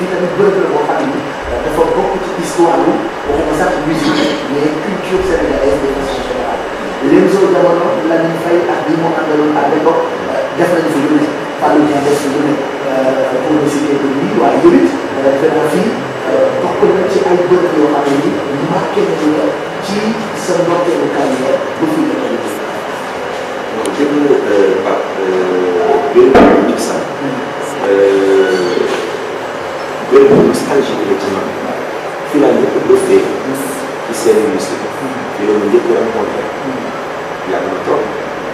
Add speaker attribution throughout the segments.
Speaker 1: fii tamit bërëb la boo xam ne dafa bokk ci histoire lu waxuma sax musique mais culture sénégalaise de façon générale. Lemzo Diamono Lamine Faye ak bi mu àndaloon à l'époque def nañu fi lu ne Fallou Dieng def fi lu ne pour le citer de lui waaye yow it defe naa fii bokk na ci ay bërëb yoo xam ne nii marqué nañu la ci sa ndorteelu carrière bu fi nekk nii.
Speaker 2: non dégg nga Pape béréb bu sax béréb bu nostalgique la ci man fii laa njëkk a dofee ci seen musique fii la ñu njëkk a rencontré yàgg na trop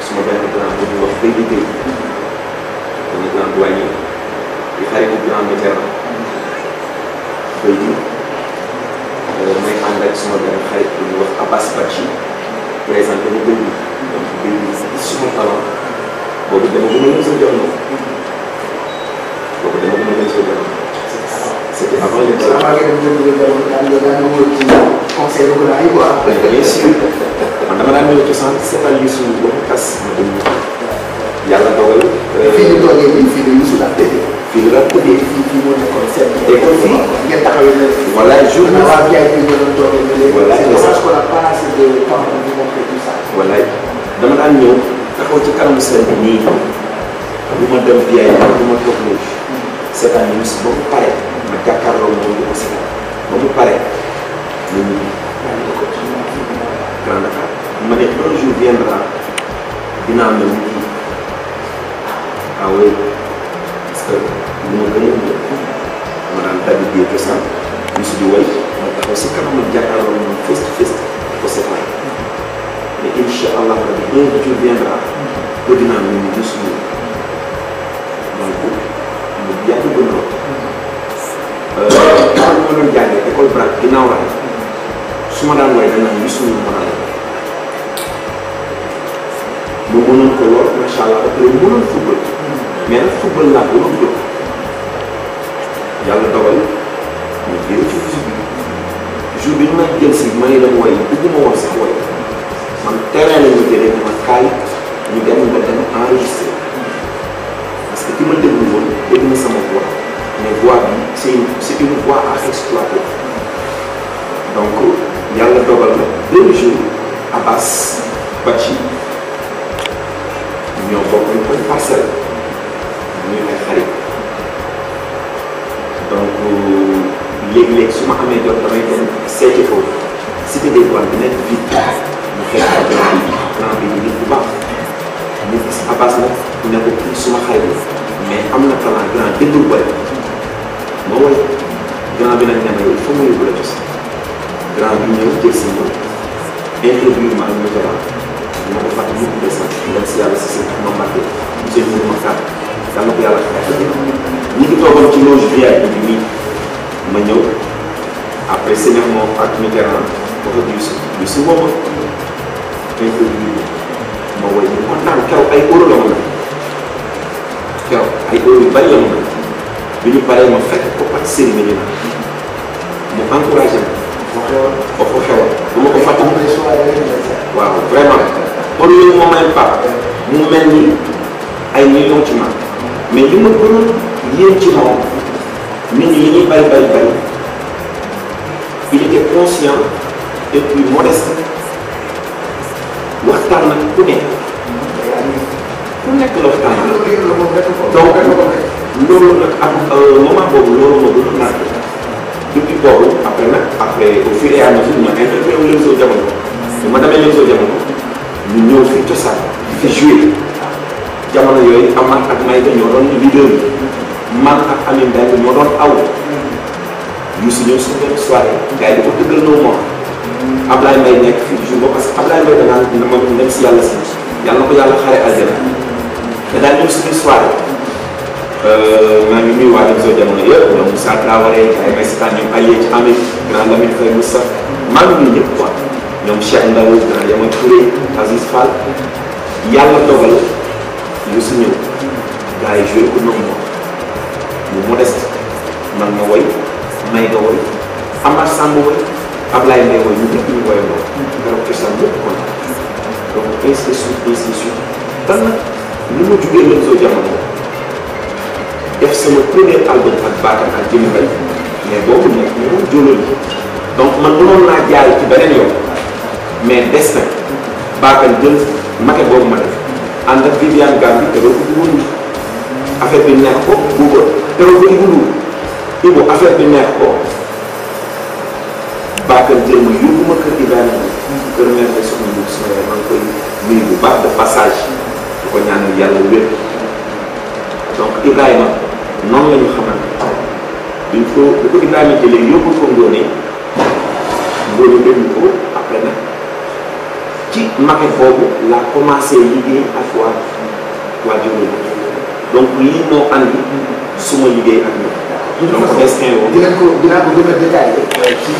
Speaker 2: suma benn grand bu ñuy wax bay liggéey dañu grand douanier di xaritu grand vétéran bay di may ànd ak suma benn xarit bu ñuy wax Abbas Badji présenté mu bay di donc bay di suma talent boobu dama gën a mën sa jox noonu boobu dama gën a mën sa jox c'était avant les temps. Bien sûr man dama daan ñëw cosaan seetal Youssou ba mu tas ma dem yàlla dogal.
Speaker 1: fii ñu toogee nii fii la Youssou daan tëddee.
Speaker 2: fii la daan tëddee.
Speaker 1: fii moo nekkoon seen.
Speaker 2: école fii
Speaker 1: ngeen taxawee na.
Speaker 2: voilà jour bi
Speaker 1: waaw VIP ñu doon toogee ba léegi.
Speaker 2: voilà
Speaker 1: c'est dommage qu'on a pas assez de temps pour vous montrer tout ça.
Speaker 2: voilà dama daan ñëw taxaw ci kanamu seen bi nii bu ma dem VIP bu ma toog loolu seetaan Youssou ba mu pare ma jàkkaarloo moom di ko seetaan ba mu pare ñu ñibbi. Grand Dakar ma ne un jour viendra dinaa mel ni kii ah oui parce que lu ma gën a ñëw ma daan dabi biir cosaan Youssou di way ma taxaw si kanam ak jàkkaarloo moom face to face ko seetaan mais incha allah rabi un jour viendra que dinaa mel ni Youssou donc mu yàgg gën a daal ma doon jàngee école Brac ginnaaw raay su ma daan way danaa Youssou mën a lay ma mënoon ko lool macha allah après mënoon football mais nag football laa ko doon jóg yàlla dogal ñu jël ci musique bi jour bi ñu may jël si ma ne la woy bëgguma woon sax woy man terrain la ñu jëlee ne ma kaay ñu dem nga dem enregistré parce que ki ma déglu woon dégg na sama voix mais voix bi c'est une voix à exploiter donc yàlla dogal na deux jours Abbas Badji ñoo bokk ñu koy parcelle ñuy ay xarit donc léeg-léeg su ma amee jot damay dem seeti ko cité des douanes bi nekk vide mu fekk ak grand bi nit bu baax mu gis Abbas nag ne ko kii suma xarit mais am na talent grand déggul bëri ma woy grand bi nag ne ma yow il faut ma yóbbu la cos grand bi ñëw jël si ñëw interview ma ak météran ma ko fàtte mukk de sax dem si yàlla si seen ma mbàkke monsieur Mourou Makar yal na ko yàlla xarit ñi ngi toogoon ci loge VIP bi nii ma ñëw après cinéma ak météran wax ak Youssou woo ma interview ma woy ñu kontaan keroog ay euro la ma nag keroog ay euro yu bari la ma nag bi ñu paree ma fekk ko ak cérémonie na mu encouragé ma ba ko xewal bu ma ko fàtte waaw vraiment pour yooyu moom may pap mu mel ni ay millions ci man mais li ma gënoon yéen ci moom nit ñi li ñuy bari il était conscient et puis modeste waxtaan nag ku nekk la waxtaan donc loolu nag ak moment boobu loolu ma gënoon marqué depuis boobu après au fur et à mesure ma interprété wu Lemzo Diamono su ma demee Lemzo Diamono ñu ñëw fi cosaan fi joué jamono yooyu Amath ak Maïga ñoo doon leader bi man ak Amine Mbengue ñoo doon aw Youssou ñëw suñu benn soirée gars yi di ko dëggal noo moom Ablaye Mbaye nekk fii jour boobu parce que Ablaye Mbaye danaan na ma dem si yàlla si yàlla na ko yàlla xare aljana te daal ñëw suñu soirée maa ngi nuyu waa Lemzo Diamono yëpp ñoom Moussa Traoré ay may seetaan ñoom Alié ci Amine grand Lamine Faye Moussa maa ngi nuyu ñëpp quoi ñoom Cheikh Ndaw grand Yama Touré Aziz Fall yàlla dogal Youssou ñëw gars yi joué ko noonu moom mu modeste man ma woy may nga woy Amath Samb woy Ablaye Mbaye woy ñu ñëpp ñu woyandoo garab cosaan ñëpp kon donc ainsi de suite tan nag ni ma jugee Lemzo Diamono def sama premier album ak Bakar ak Jëmi Bay mais boobu nekk ñu doon jóolóoli donc man mënoon naa jaay ci beneen yoon mais destin Bakar jël maquette boobu ma def ànd ak Viviane Gambi te doo ko duggoon affaire bi neex ko buuba te doo ko Ibu affaire bi neex ko Bakar jël ma yóbbu ma kër Ibrahima kër mère de soxna Ndour sama yaay maa ngi koy nuyu bu baax de passage di ko ñaanal yàlla wér donc Ibrahima noonu la ñu xamante duñ ko bu ko Ibrahima jëlee yóbbu ko Ngoné déglu ko après nag ci maquette boobu laa commencé liggéey ak waa Jóolóoli donc lii moo andi suma liggéey ak ñoom donc destin boobu
Speaker 1: dinaa ko gën a détaillé ci